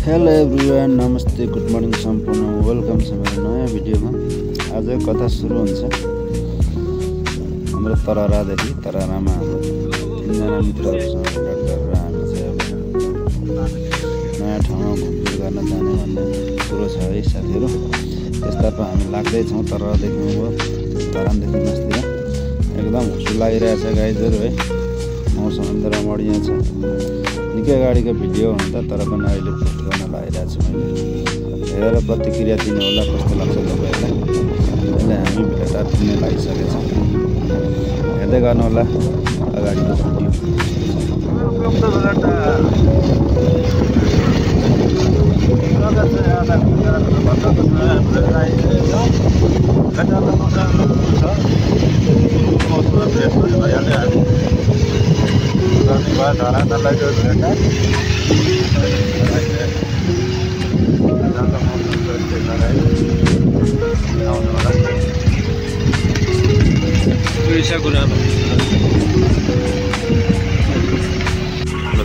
Hello everyone, नमस्ते, good morning सम्पूर्ण, welcome छ मेरो नयाँ भिडियोमा। आज कथा सुरु हुन्छ हाम्रो तररादेखि। तररामा हाम्रो 3जना मित्रहरूसँग भेट गरेर हामी चाहिँ अब नयाँ ठाउँमा घुमफिर गर्न जाने भन्ने कुरो छ है साथीहरू। त्यसतर्फ हामी लाग्दैछौँ। तररादेखि भयो धरानदेखि मस्तिर एकदम हुसु लागिरहेछ गाइजहरू है। मौसम एकदम रमणीय छ। निकै गाडीको भिडियो हुन्छ तर पनि अहिले पोस्ट गर्न लागिरहेको छु मैले। हेरेर प्रतिक्रिया दिनु होला कस्तो लाग्छ तपाईँहरूलाई। अहिले हामी भेटार पुग्न लागिसकेछौँ। हेर्दै गर्नु होला अगाडिको भिडियो।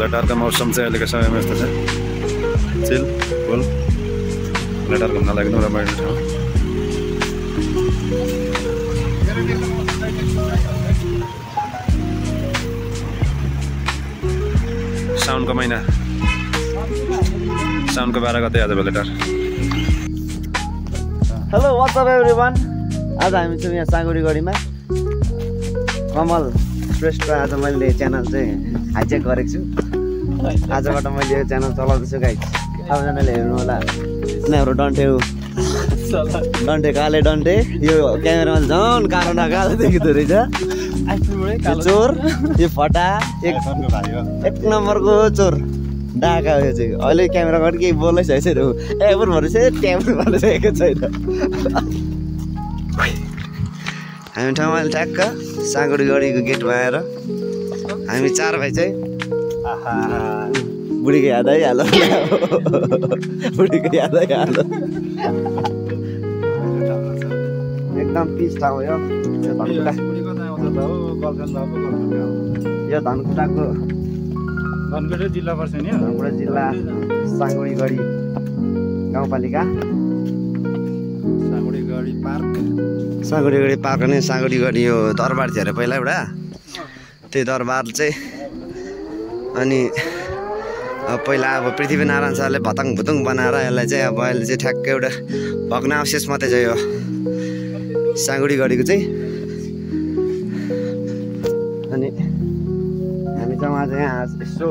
भेटारको मौसम चाहिँ अहिलेको समयमा यस्तो छ, चिल फुल। भेटार घुम्न लागि रमाइलो ठाउँ। साउनको महिना, साउनको 12 गते आज भेटार। Hello what's up everyone. आज हामी छौँ यहाँ साँगुरीगढीमा। कमल श्रेष्ठ आज मैले च्यानल चाहिँ हाइजेक गरेको छु। आजबाट मैले यो च्यानल चलाउँदैछु गाइस। सबैजनाले हेर्नु होला। यिनीहरू डन्ठे हो, डन्ठे काले डन्ठे। यो क्यामेरामा झन् कालो न कालो देखिँदो रहेछ। यो चोर, यो फटा, एक नम्बरको चोर डाका हो यो चाहिँ। अहिले क्यामेरा गरेर केही बोलाइसकेको छैन। एभर भनिसक्यो, ट्याबर भनिसकेको छैन। हामी ठाउँमा अहिले ठ्याक्क साँगुरीगढीको गेटमा आएर हामी 4 भाइ चाहिँ बुढीको याद आइहाल्यो। बुढीको याद आइहाल्यो। एकदम पिस ठाउँ हो यो। धनकुटाको धनकुटा जिल्ला पर्छ नि। धनकुटा जिल्ला साँगुरीगढी गाउँपालिका साँगुरीगढी पार्क। साँगुरीगढी पार्क अनि साँगुरीगढी यो दरबार थियो अरे पहिला एउटा। त्यही दरबार चाहिँ अनि पहिला अब पृथ्वीनारायण शाहले भताङ भुतुङ बनाएर यसलाई चाहिँ अब अहिले चाहिँ ठ्याक्कै एउटा भग्नावशेष मात्रै छ यो साँगुरीगढीको चाहिँ। अनि हामी चाहिँ आज यहाँ यसो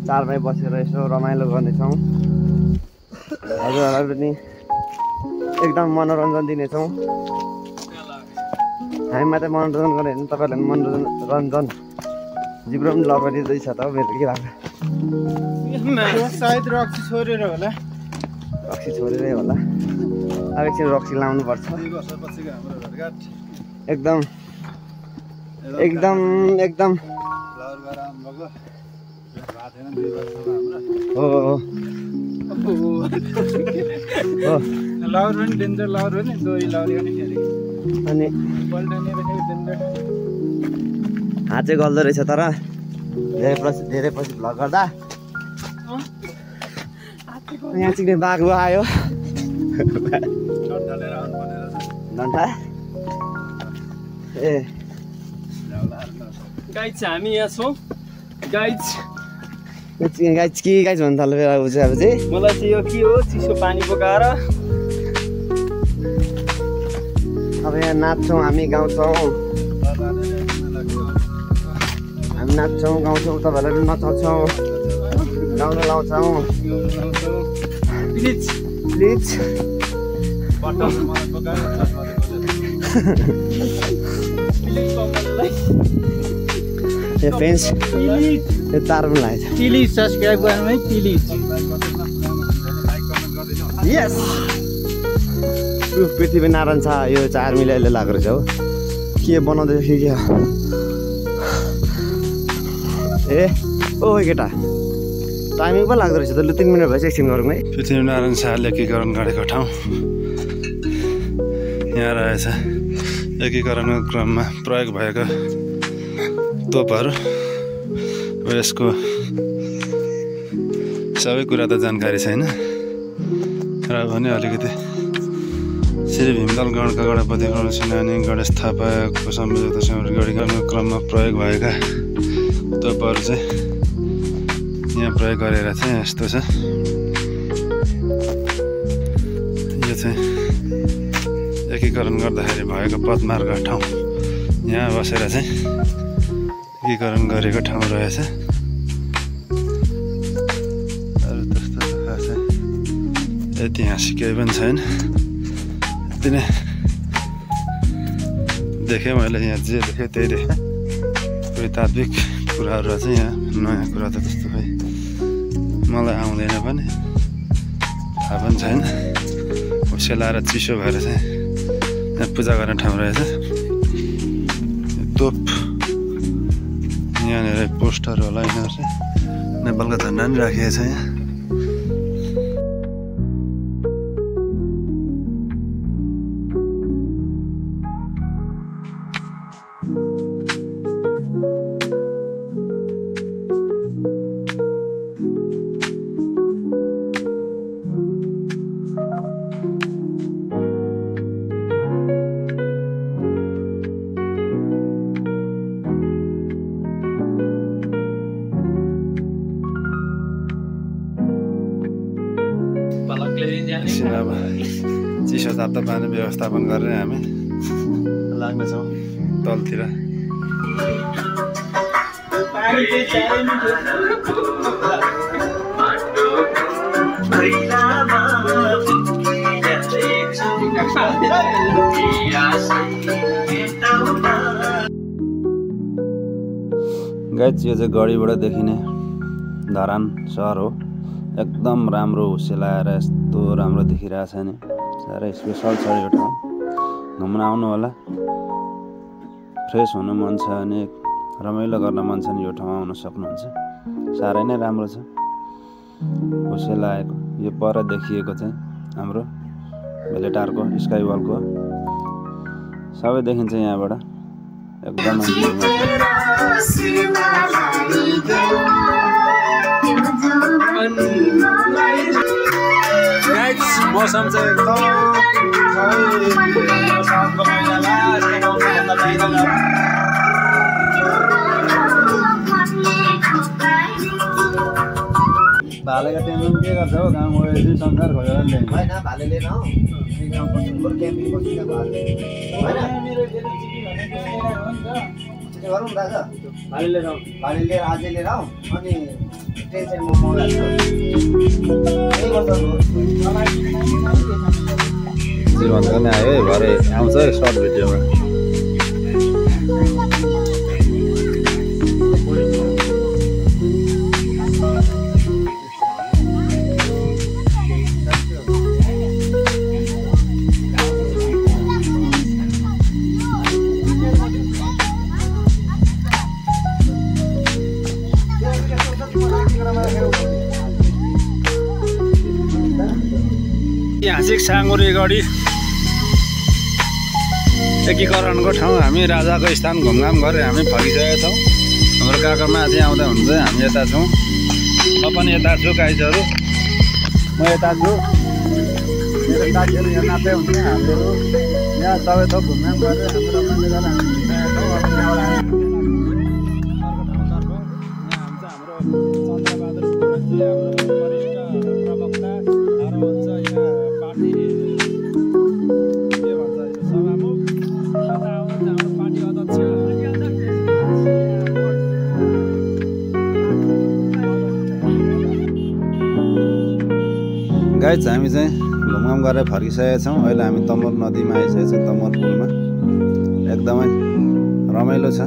4 भाइ बसेर यसो रमाइलो गर्नेछौँ। हजुरहरूलाई पनि एकदम मनोरञ्जन दिनेछौँ। हामी मात्रै मनोरञ्जन गऱ्यो भने तपाईँहरूलाई मनोरञ्जन जिब्रो पनि लगिँदैछ त मेरो के भएको। सायद रक्सी छोडेर होला। रक्सी छोडेरै होला। अब एकछिन रक्सी लाउनुपर्छ। एकदम एकदम एकदम हो लाउर पनि डेन्जर, लाउर पनि दोरी लाउरी पनि खेलेको। अनि हात चाहिँ गल्दो रहेछ तर धेरै पछि भ्लग गर्दा यहाँ चिक्ने बाघ आयो। डन्ठा ए गाइज हामी यहाँ छौँ। गाइज गाइज भन्नु थाल्यो बेला अब चाहिँ मलाई चाहिँ यो के हो, चिसो पानी बोकाएर अब यहाँ नाच्छौँ, हामी गाउँछौँ, हामी नाच्छौँ गाउँछौँ। तपाईँहरूलाई पनि नचाउँछौँ, गाउन लाउँछौँ। प्लिज प्लिज यो फेन्स यो तार पनि लागेको छ। प्लिज सब्सक्राइब गर्नु है प्लिज। यस पृथ्वीनारायण शाह यो चाहिँ आर्मीले अहिले लागेको रहेछ हो। के बनाउँदैछ के ए ओ केटा टाइमिङ पो लाग्दो रहेछ त। लु 3 मिनट भएछ, एकछिन गरौँ है। पृथ्वीनारायण शाहले एकीकरण गरेको ठाउँ यहाँ रहेछ। एकीकरणको क्रममा प्रयोग भएको तोपहरू। यसको सबै कुरा त जानकारी छैन र भने अलिकति श्री भीमदल गणका गणपति गण सेनानी गणेश थापाको संयोजकतासँग गढी गर्ने क्रममा प्रयोग भएका तत्त्वहरू चाहिँ यहाँ प्रयोग गरेर चाहिँ यस्तो छ। यो चाहिँ एकीकरण गर्दाखेरि भएको पदमार्ग ठाउँ यहाँ बसेर चाहिँ एकीकरण गरेको ठाउँ रहेछ। अरू त्यस्तो खासै ऐतिहासिक केही पनि छैन। यति नै देखेँ मैले, यहाँ जे देखेँ त्यही देखेँ। कोही तात्विक कुराहरू चाहिँ यहाँ नयाँ कुरा त त्यस्तो खै मलाई आउँदैन पनि, थाहा पनि छैन। सेलाएर चिसो भएर चाहिँ यहाँ पूजा गर्ने ठाउँ रहेछ। तोप यहाँनिर पोस्टर होला, यिनीहरू चाहिँ नेपालको झन्डा पनि राखिएको छ यहाँ। अब चिसो तातो पानी व्यवस्थापन गरेर हामी लाग्नेछौँ तलतिर। गाइज यो चाहिँ गढीबाट देखिने धरान सहर हो। एकदम राम्रो हुसेलाएर यस्तो राम्रो देखिरहेछ नि, साह्रै स्पेसल छ यो ठाउँ। घुम्न आउनु होला, फ्रेस हुनु मन छ भने, रमाइलो गर्न मन छ भने यो ठाउँमा आउन सक्नुहुन्छ। साह्रै नै राम्रो छ हुसेलाएको। यो पर देखिएको चाहिँ हाम्रो भेलेटारको स्काई वलको सबै देखिन्छ यहाँबाट। एकदम मौसम चाहिँ भालेको टेन्सन के गर्छ हो, गाउँ गएपछि संसार खोजेर ल्याइन्छ। होइन भाले लिएर आऊ, गरौँ दाजु। भाले लिएर आऊ, भाले लिएर आजै लिएर आऊ, अनि टेन्सन म मगाएको जीवन गर्ने आयो है, भरे आउँछ है सर्ट भिडियोमा। ऐतिहासिक साँगुरी गढी एकीकरणको ठाउँ। हामी राजाको स्थान घुमघाम गरेर हामी फर्किसकेका छौँ। हाम्रो काका माथि आउँदा हुन्छ, हामी यता छौँ। म पनि यता छु, गाइजहरू म यता छु। मेरो साथीहरू यहाँ नाच्दै हुन्छ। हामीहरू यहाँ सबै थोक घुमघाम गरेर हाम्रो रमाइलो गरेर हामी हिँडिरहेका छौँ। अब त्यहाँबाट हामी अर्को ठाउँतर्फ यहाँ हुन्छ हाम्रो चन्द्रबहादुर गुरुङजी, हाम्रो वरिष्ठ प्रवक्ता र हुन्छ यहाँ पार्टी के भन्छ सभामुख तथा हाम्रो पार्टी अध्यक्ष। गाइज हामी चाहिँ घुमघाम गरेर फर्किसकेका छौँ। अहिले हामी तमोर नदीमा आइसकेका छौँ, तमोर पुलमा। एकदमै रमाइलो छ,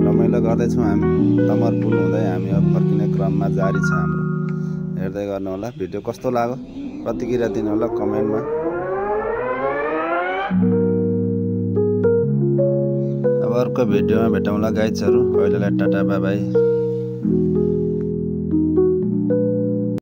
रमाइलो गर्दैछौँ हामी। तमोर पुल हुँदै हामी अब फर्किने क्रममा जारी छ हाम्रो। हेर्दै गर्नु होला। भिडियो कस्तो लाग्यो प्रतिक्रिया दिनु होला कमेन्टमा। अब अर्को भिडियोमा भेटौँला गाइजहरू। अहिलेलाई टाटा बाई बाई।